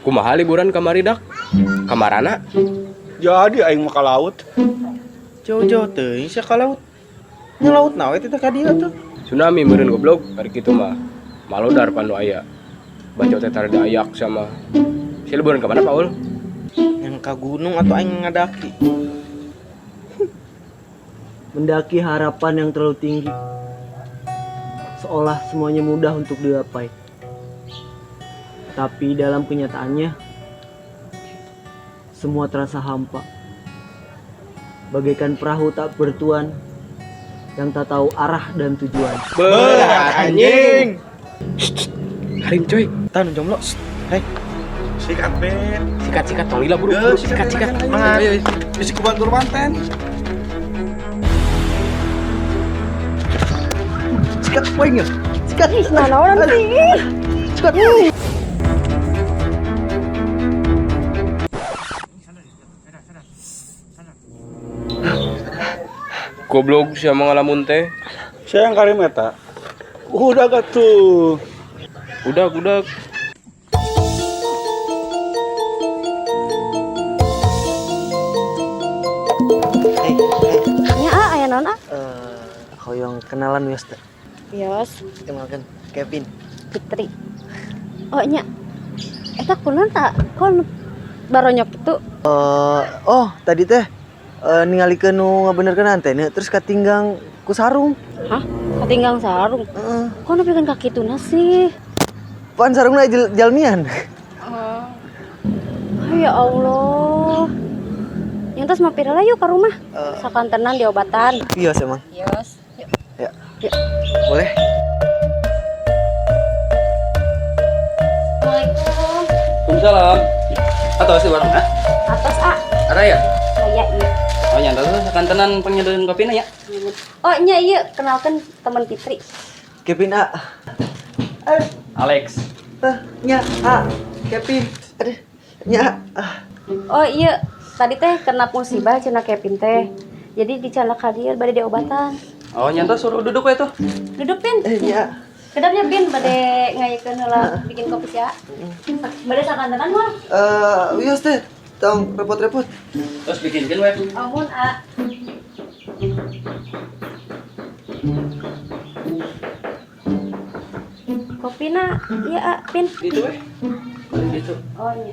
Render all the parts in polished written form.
Kumaha liburan kamari dak? Kamarana? Jadi aing mah ka laut. Jauh-jauh teuing sia ka laut. Nya laut nawe teh ka dieu tuh. Tsunami meureun goblok hari kitu mah. Malodar panu aya. Bacot teh tara ayak sama. Si liburan ka mana Paul? Yang ka gunung atau aing ngadaki. Mendaki harapan yang terlalu tinggi. Seolah semuanya mudah untuk digapai. Tapi dalam kenyataannya, semua terasa hampa. Bagaikan perahu tak bertuan yang tak tahu arah dan tujuan. Berat anjing. Harim coy. Tah nu jomblo. Hei, Sikat Ben. Sikat-sikat tong lila buru. Geus, Sikat-sikat. Semangat. Ayo, ayo. Bisi ku batur manten. Sikat poin ya? Sikat. Nah, naonan sih. Sikat. Goblok sia ngalamun teh. Saya yang karim eta. Udah gak tuh. Udah, udah. Hey, hey. Nya ah, aya naon ah? Hoyong kenalan wios teh. Yos, Kenalkan Kevin. Fitri. Oh nya. Eta kunaon tak? Kon baronyok itu. Oh, tadi teh ningalikeun nu ngabenerkeun antena terus katinggang ku sarung. Hah? Katinggang sarung. Heeh. Kok nepikeun ka kituna sih? Pan sarungna jalmian. Oh. Ya Allah. Yang tos mampir lah yuk ke rumah. Sakantenan diobatan. Wios emang. Yos. Yuk. Ya. Yuk. Boleh. Assalamualaikum. Waalaikumsalam. Atau sih bareng ah? Atos ah. Ada ya? Aya iya. Oh nya tuh sakantenan penyeduhan kopi na ya. Oh nya iya, kenalkan teman Fitri. Kevin A. Alex. Nya A. Kevin. Aduh. Nya A. Oh iya, tadi teh kena musibah cenah Kevin teh. Jadi dicanak ka dieu bade diobatan. Oh nya tuh suruh duduk we tuh. Duduk Pin. Nya. Kedapnya Pin bade ngayekeun heula bikin kopi sia. Bade sakantenan mah. Wios teh. Tong repot-repot. Terus bikinkeun we. Amun a. Kopina, iya a, Pin. Gitu we. Gitu. Oh iya.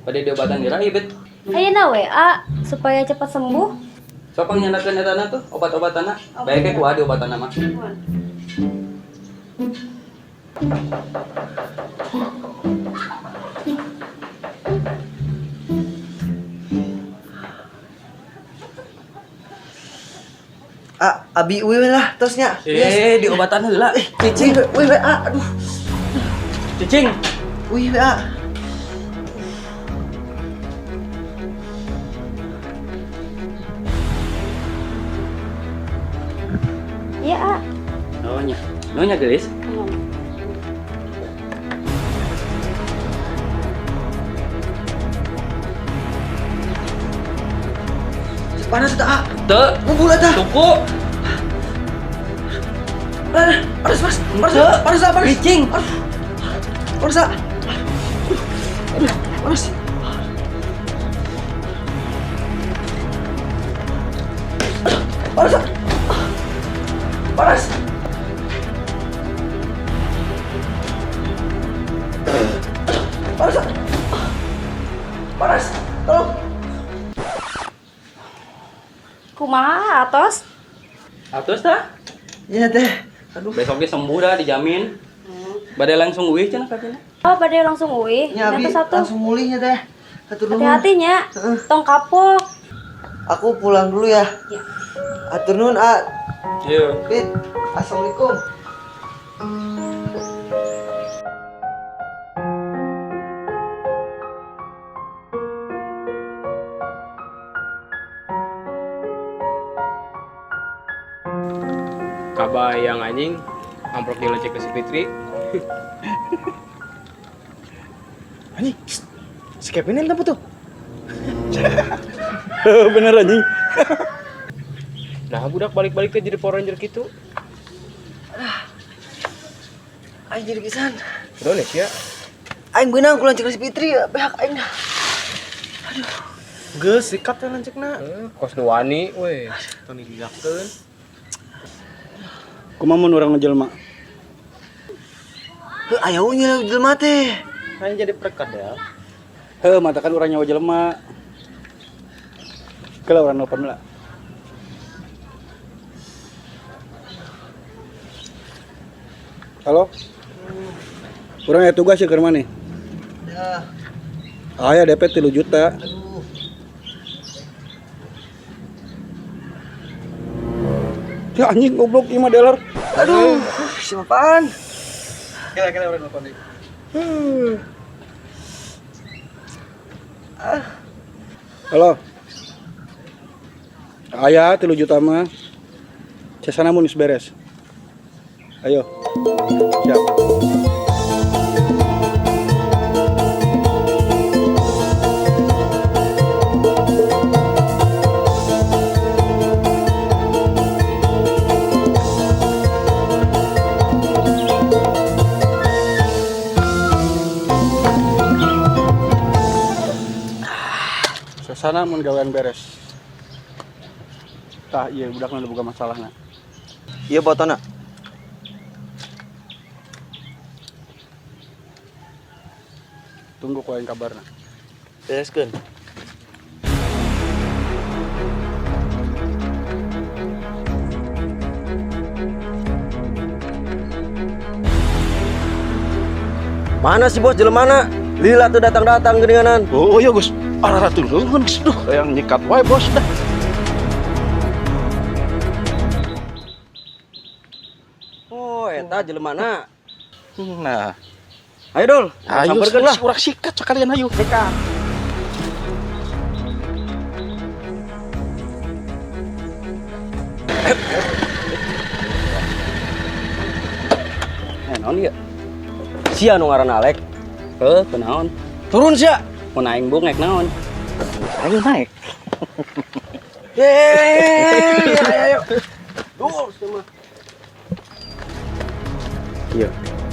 Bade diobatan geura ieu bet. Ayeuna we a supaya cepat sembuh. Sok pangnyandakeun eta na tuh obat-obatanna. Bae ke ku adi obatanna mah. A, abi uwi lah terusnya. Diobatan heula. Cicing, uwi we A, aduh. Cicing. Uwi we A. Iya a. Oh nya. No nya geulis. Panas eta A. Teu. Ngumpul eta. Tuku. Panas, panas, panas. Panas, panas, A, panas. Cicing. Panas, A. Aduh, panas. Panas, A. Panas. Panas, A. Panas. Tolong. Kumaha atos? Atos tah? Ya teh. Aduh. Besoknya sembuh dah dijamin. Bade langsung uih cenah kakina. Oh, bade langsung uih. Ya, abi Nyata satu. langsung mulihnya teh. Atur nuhun. Hati-hati nya. Heeh. Tong kapok. Aku pulang dulu ya. Ya. Atur nuhun, A. Iya. Pit. Assalamualaikum. Kabayang anjing amplop dilecek ke si Fitri. Anjing. Si Kevin ente tuh. Bener anjing. Nah, budak balik-balik teh jadi Power Ranger gitu. Aing jadi pisan. Indonesia. Aing beunang ku lanceuk si Fitri, beak aing. Geus sikat teh lanceukna. Kos nu wani we. Tong digigakeun. Kumaha mun urang ngejelma? Heuh, aya nya jelema teh. Hayang jadi perkedel. Heuh, matakan urang nyawa jelema. Kalau urang nelpon lah. Halo. Urang aya tugas ya keur maneh. Ya, Aya DP 3 juta. aduh. Ya anjing goblok ieu mah dealer. Aduh, siapa apaan? Kira-kira urang nelpon deui. Halo. Aya 3 juta mah. Cesana mun geus beres. Ayo. Siap. Sesana mun gawean beres. Tah ieu budakna nu boga masalahna. Iya fotona. Tunggu ku aing kabarna. Bereskeun. Mana sih bos jelemana? Lila tuh datang-datang geuninganan. Oh iya Gus, arah turun geus duh yang nyikat wae bos dah. Oh, eta jelemana. Nah, Ayo dol, ayo samperkeun lah. urang sikat sekalian ayo. Sikat. Eh, naon ieu? Sia nu ngaranna Alek. Heuh, kunaon? Turun sia. Mun aing bungek naon? Ayo naik. Yeay, ayo ayo. Dul, sia mah. Iya,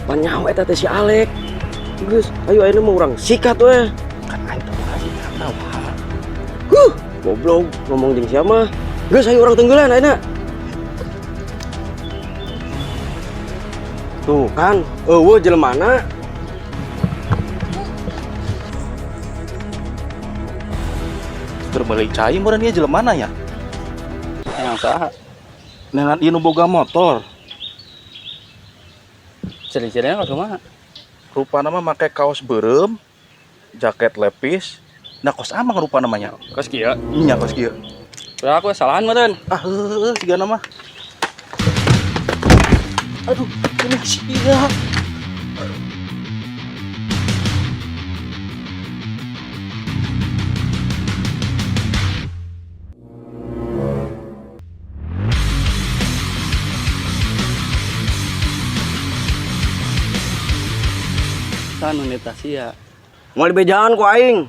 panyaho eta teh si Alek. Geus, ayo ayeuna mah urang sikat we. Kan aing teh bukan sikat tau. Huh, goblok ngomong jeung sia mah. Geus ayo urang tenggelan ayeuna. Tuh kan, eueuh jelemana. Keur meuli cai meureun ieu jelemana ya? Yang saha? Nengan ieu nu boga motor. Ciri-cirina kumaha? Rupana mah make kaos beureum, jaket lepis. Nah kos amang rupa namanya. Kos kieu. Nya kos kieu. Udah aku salahan meureun. Ah heueuh sigana mah. Aduh, ini sia. Saha nu nitah sia? Moal dibejaan ku aing.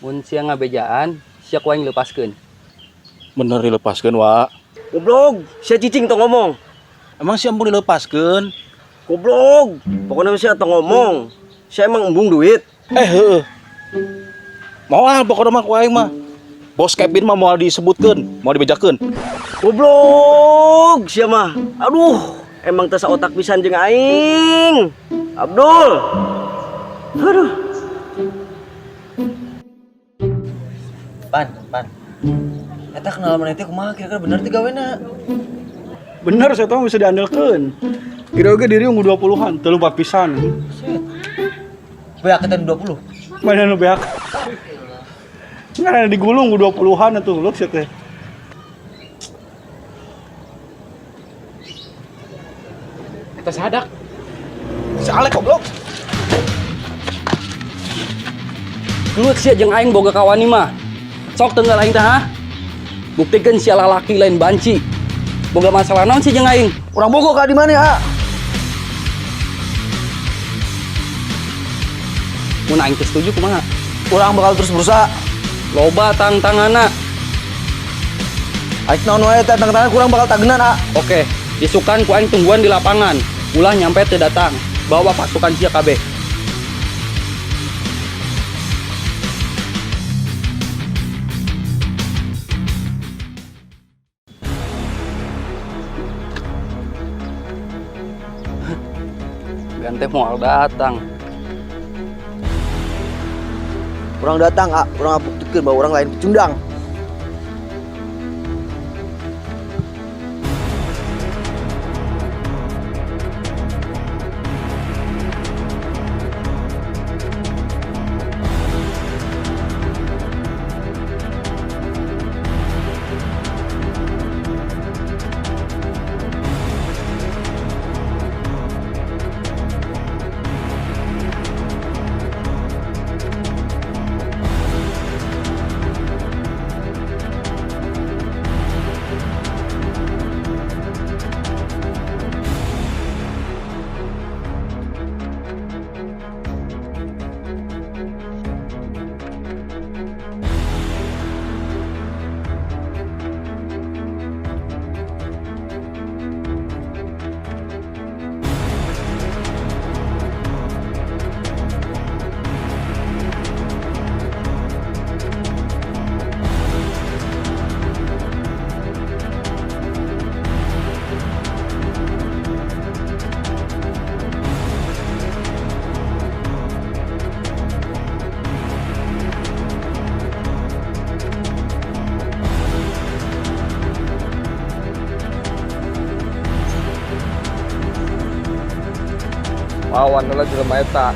Mun sia ngabejaan, sia ku aing lepaskeun. Bener dilepaskeun, Wak. Goblok, sia cicing tong ngomong. Emang sia embung dilepaskeun? Goblok, pokoknya sia tong ngomong. Sia emang embung duit. Eh heueuh. Moal pokokna mah ku aing mah. Bos Kevin mah moal disebutkeun, moal dibejakeun. Goblok, sia mah. Aduh, emang teu saotak pisan jeung aing. Abdul. Aduh. Pan, pan. Eta kenal maneh teh kumaha kira-kira bener teh gawena? Bener saya tahu bisa diandalkeun. Kira-kira diri umur 20-an, teu lupa pisan. Beak eta 20. Mana nu beak? Ngarana digulung umur 20-an atuh lu sia teh. Eta sadak. Si Alek goblok. Gelut sia jeung aing boga kawani mah. Sok tenggal aing teh ha. Buktikeun sia lalaki lain banci. Boga masalah naon sia jeung aing? Urang bogo ka di mana, ah? Mun aing teu setuju kumaha? Urang bakal terus berusaha. Loba tangtanganna. Aik naon wae teh tang-tangan kurang bakal tagenan, ah. Oke, isukan ku aing tungguan di lapangan. Ulah nyampe teu datang. Bawa pasukan sia kabeh. Gante moal datang. Urang datang, ah, urang ngabuktikeun bahwa urang lain pecundang. Lawan lah jelema eta.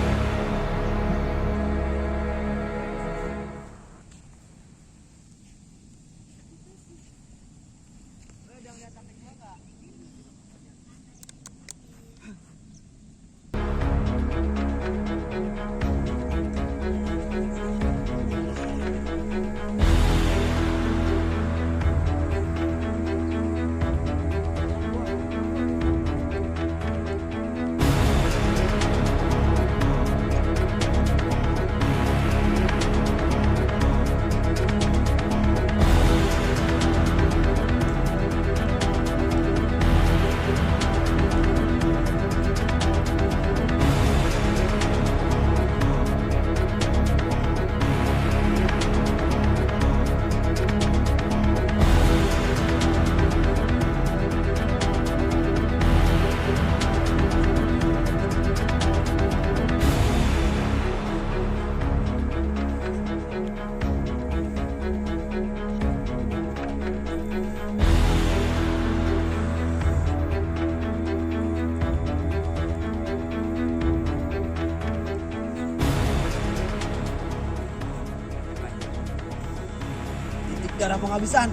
Titik darah penghabisan.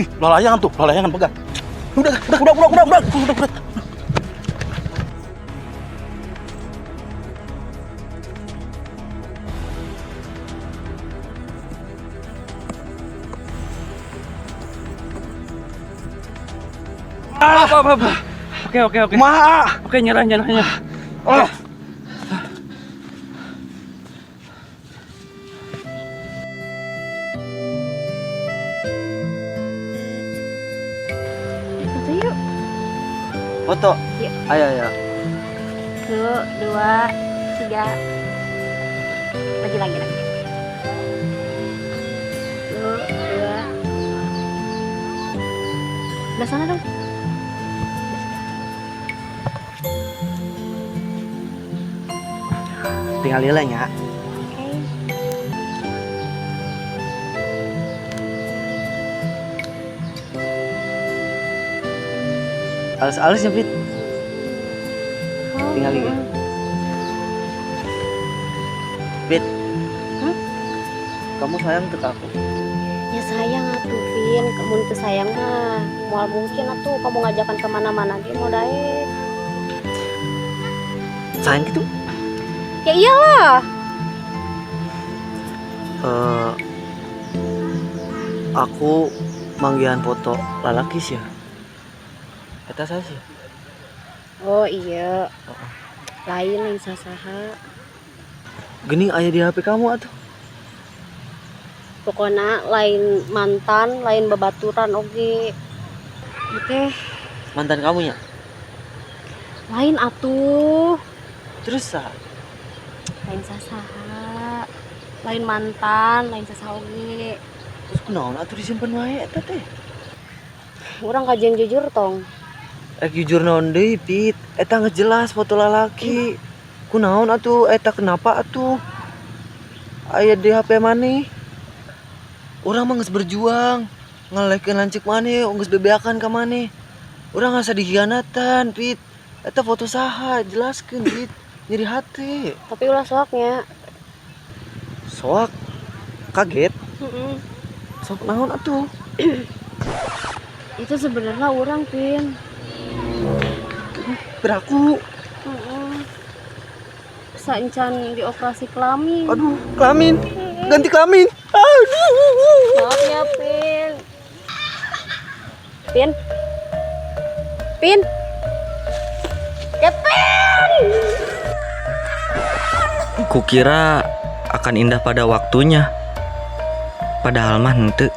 Ih, lalayangan tuh, lalayangan pegang. Udah, udah, udah, udah, udah, udah, udah, udah. Apa apa apa. Oke oke oke. Ma. Oke, nyerah nyerah nyerah. Oh. Foto yuk. Foto. Yuk. Ayo, ayo. 1, 2, 3. Lagi lagi lagi. 1, 2. Belah sana dong. Tinggal lila nya. Oke. Alus-alus ya, Fit. Tinggal lagi. Fit. Hmm? Kamu sayang ke aku? Ya sayang atuh, Vin. Kamu itu sayang mah. Moal mungkin atuh kamu ngajakan kemana-mana dia mau daek. Sayang gitu? Ya iyalah. Eh, aku manggihan foto lalaki sih ya. Eta saya sih. Oh iya. Lain lain saha. Gening aya di HP kamu atuh. Pokoknya lain mantan, lain babaturan oge. Oke, Mantan kamu nya? Lain atuh. Terus sah? Lain sasaha. Lain mantan, lain sasaha oge. Terus kunaon atuh disimpen wae eta teh? Urang kajian jujur tong. Eh, jujur naon deui, Pit? Eta geus jelas foto lalaki. Kunaon atuh eta, kenapa atuh? Aya di HP maneh. Urang mah geus berjuang ngalehkeun lanceuk maneh, geus bebeakan ka maneh. Urang ngerasa dikhianatan, Pit. Eta foto saha? Jelaskeun, Pit. Nyeri hati. Tapi ulah soaknya. Soak kaget. Heeh. Sok naon atuh? Itu sebenarnya urang, Pin. Piraku? Heeh. Saencan dioperasi kelamin. Aduh, kelamin. Ganti kelamin. Aduh. Maaf ya, Pin. Pin. Pin. Kevin. Kukira akan indah pada waktunya. Padahal mah henteu.